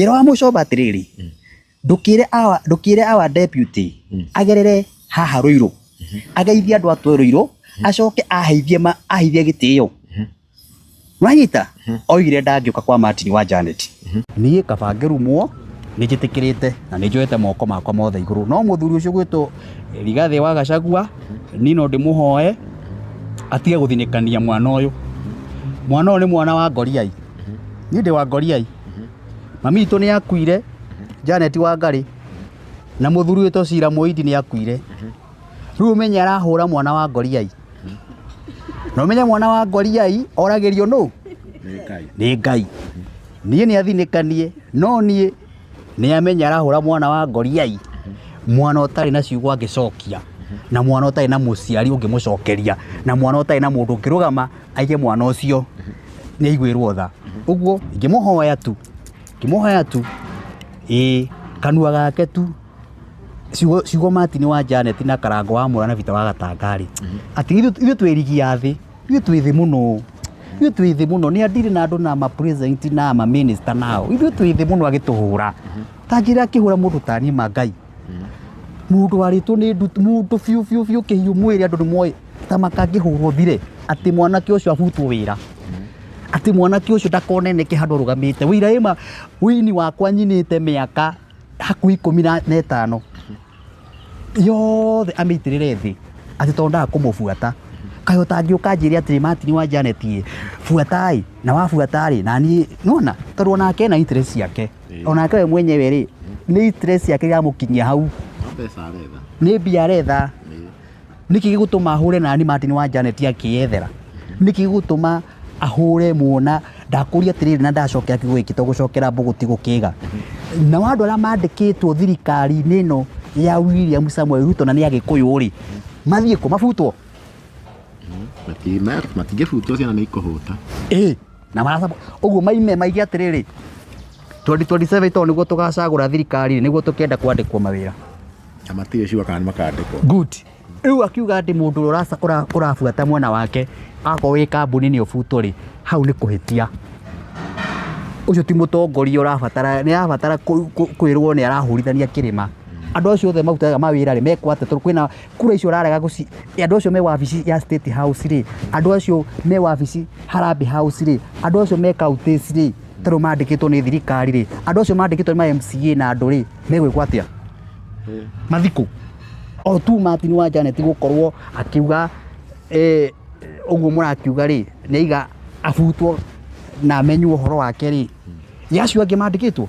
Ngĩra wa Mũcoba atĩrĩrĩ, ndũkĩre our deputy agerere haha Ruiru, ageithie andũ atwe Ruiru, acoke aheithie aheithie gĩtĩo. Wanyita oigire ndangĩũka kwa Martin wa Janet. Niĩ kaba ngĩrumwo, nĩ njĩtĩkĩrĩte na nĩ njoete moko makwa mothe igũrũ, no mũthuri ũcio gwĩtwo Rigathĩ wa Gachagua, niĩ no ndĩmũhoe atige gũthinĩkania mwana ũyũ. Mwana ũyũ nĩ mwana wa Ngoriai, niĩ ndĩ wa Ngoriai. Mami witũ nĩ akuire, Janet Wangari, na mũthuri wĩtwo Cira Mũindi nĩ akuire. Rĩu ũmenye arahũra mwana wa Ngoriai, na ũmenye mwana wa Ngoriai oragĩrio nũ? Nĩ Ngai. Nĩ Ngai. Niĩ nĩ athinĩkanie, no niĩ nĩ amenye arahũra mwana wa Ngoriai, mwana ũtarĩ na ciugo angĩcokia, na mwana ũtarĩ na mũciari ũngĩmũcokeria, na mwana ũtarĩ na mũndũ ũngĩrũgama aige mwana ũcio nĩ aiguĩrwo tha. Ũguo ingĩmũhoya tu, ngĩmũhoya tu, ĩĩ, kanua gake tu, ciugo Martin wa Janet na Karango wa Mũra na Peter wa Gatanga rĩ, atĩ ithuĩ twĩ rigi ya thĩ, ithuĩ twĩ thĩ mũno, ithuĩ twĩ thĩ mũno. Nĩ andire na andũ na ma president na ma minister nao, ithuĩ twĩ thĩ mũno. Agĩtũhũra ta njĩra akĩhũra mũndũ ta niĩ, ma Ngai, mũndũ warĩtwo nĩ ndutu, mũndũ biũ biũ biũ kĩhiũ mwĩrĩ, andũ nĩ moĩ ta makangĩhũrwo thire, atĩ mwanake ũcio abutwo wĩra, atĩ mwanake ũcio ndakoneneke handũ arũgamĩte wĩira ĩma wĩini wakwa nyinĩte mĩaka hakuhĩ 15 yothe, amĩitĩrĩre thĩ atĩ tondũ ndaga kũmũbuata. Kaĩ ũtangĩũka njĩre atĩrĩ, Martin wa Janet ĩ, buatai, na wabuata rĩ, na niĩ nona tondũ onake ena interest ciake. Onake we mwenyewe rĩ, nĩ interest ciake iramũkinyia hau. No mbeca aretha. Nĩ mbia aretha. Nĩkĩ gĩgũtũma ahũre nani Martin wa Janet akĩyethera? Nĩkĩ gĩgũtũma ahũre muona ndakũria atĩrĩrĩ, na ndacokera kiugo gĩkĩ to gũcokera mbũgũ ti gũkĩga na andũ arĩa mandĩkĩtwo thirikari-inĩ ĩno ya William Samuel Ruto, na nĩ Agĩkũyũ rĩ, mathiĩ kũ mabutwo? Matingĩbutwo, ciana nĩ ikũhũta. Ĩ na maracaba ũguo maime maige atĩrĩrĩ, 2027 tondũ nĩguo tũgacagũra thirikari, nĩguo tũkenda kwandĩkwo mawĩra. Na matirĩ sure kana nĩ makandĩkwo. Good. Rĩu akiuga atĩ mũndũ ũrĩa ũrabuata mwena wake, akorwo wĩ kambuni nĩ ũbutwo rĩ, hau nĩ kũhĩtia. Ũcio ti mũtongoria ũrabatara, nĩ arabatara kwĩrwo nĩ arahũrithania kĩrĩma. Andũ acio othe marutaga mawĩra rĩ, mekwo atĩa? Tondũ kwĩna kura icio ũrarega gũci, andũ acio me wabici ya State House rĩ, andũ acio me wabici Harambee House rĩ, andũ acio me counties rĩ, tondũ mandĩkĩtwo nĩ thirikari rĩ, andũ acio mandĩkĩtwo nĩ ma MCA na andũ rĩ, megwĩkwo atĩa? Mathikũ o tu Martin wa Janet gũkorwo akiuga ũguo mũrakiuga rĩ, nĩ aiga abutwo na amenywo ũhoro wake rĩ, ya acio angĩ mandĩkĩtwo.